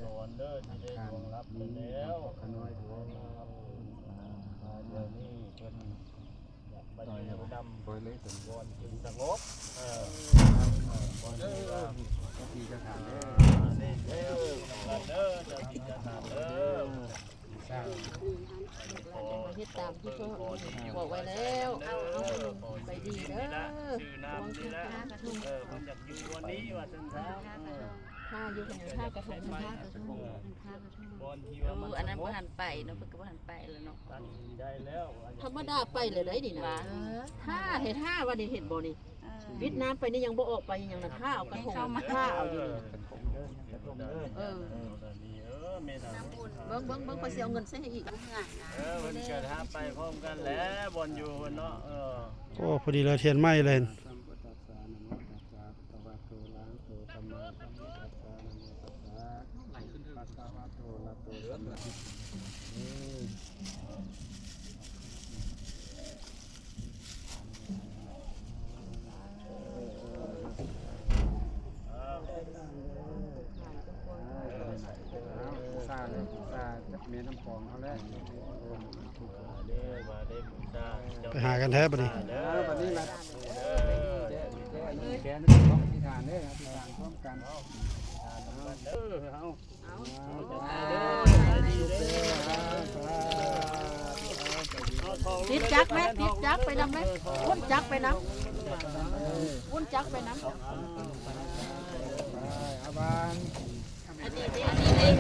ສອນເດີ ທີ່ໄດ້ລ່ວງລັບໄປແລ້ວ ຂ້ານ້ອຍ ດຽວນີ້ເພິ່ນຢາກມາຢູ່ນຳ ບໍ່ອນທີ່ສະຫງົບ ເອີ ບໍ່ອນທີ່ວ່າ ເຈົ້າທີ່ເຈົ້າທານເດີ ເດີ ເຈົ້າທີ່ເຈົ້າທານເດີ ເຮັດຕາມທີ່ເພິ່ນບອກໄວ້ແລ້ວ ເອົາ ເອົາ ໄປດີເດີ ຊື່ນາມນີ້ລະ ເອີ ເພິ່ນຢາກຢູ່ບ່ອນນີ້ວ່າຊັ້ນຊະ ເອີ ຖ້າຢູ່ເພິ່ນ ຖ້າກະທົງ ເອີ ບ່ອນທີ່ວ່າມັນ ອັນນັ້ນບໍ່ທັນໄປເນາະ ເພິ່ນກໍບໍ່ທັນໄປແລ້ວເນາະ ຕັດສິນໃຈແລ້ວ ທຳມະດາໄປແລ້ວໄດ໋ນີ້ນະ ຖ້າເຮັດ ຖ້າວ່ານີ້ເຫັນບໍ່ນີ້ ວິດນ້ຳໄປນີ້ຍັງບໍ່ອອກໄປຫຍັງນະ ຖ້າເອົາກະທົງ ຖ້າເອົາຢູ່ນີ້ ເອີ ເບິ່ງ ເບິ່ງ ເບິ່ງ ຂ້ອຍຊິເອົາເງິນໃສ່ໃຫ້ອີກ ເອີ ເພິ່ນກະຖ້າໄປພ້ອມກັນແຫຼະ ບ່ອນຢູ່ເພິ່ນເນາະ ເອີ ໂອ້ ພໍດີເລີຍ ທຽນໃໝ່ເລີຍ ສະວະໂຕ ອະລະຫະໂຕ ສຳມາສຳພຸດທັດສະ ນະໂມຕັດສະ ພະຄະວະໂຕ ອະລະຫະໂຕ ສຳມາ ສາທຸ ສາທຸ ແມ່ນ້ຳຂອງເຮົາແຫຼະ ໄປຫາກັນແທ້ບັດນີ້ ເອີ ບັດນີ້ລະ ແກນຂອງອະທິຖານເດີ ອະທິຖານພ້ອມກັນ ເອີ ເອົາ ຕິດຈັກແມ່ ຕິດຈັກໄປນຳແມ່ ວຸ້ນຈັກໄປນຳ ວຸ້ນຈັກໄປນຳ ອັນນີ້ ອັນນີ້ເລັງ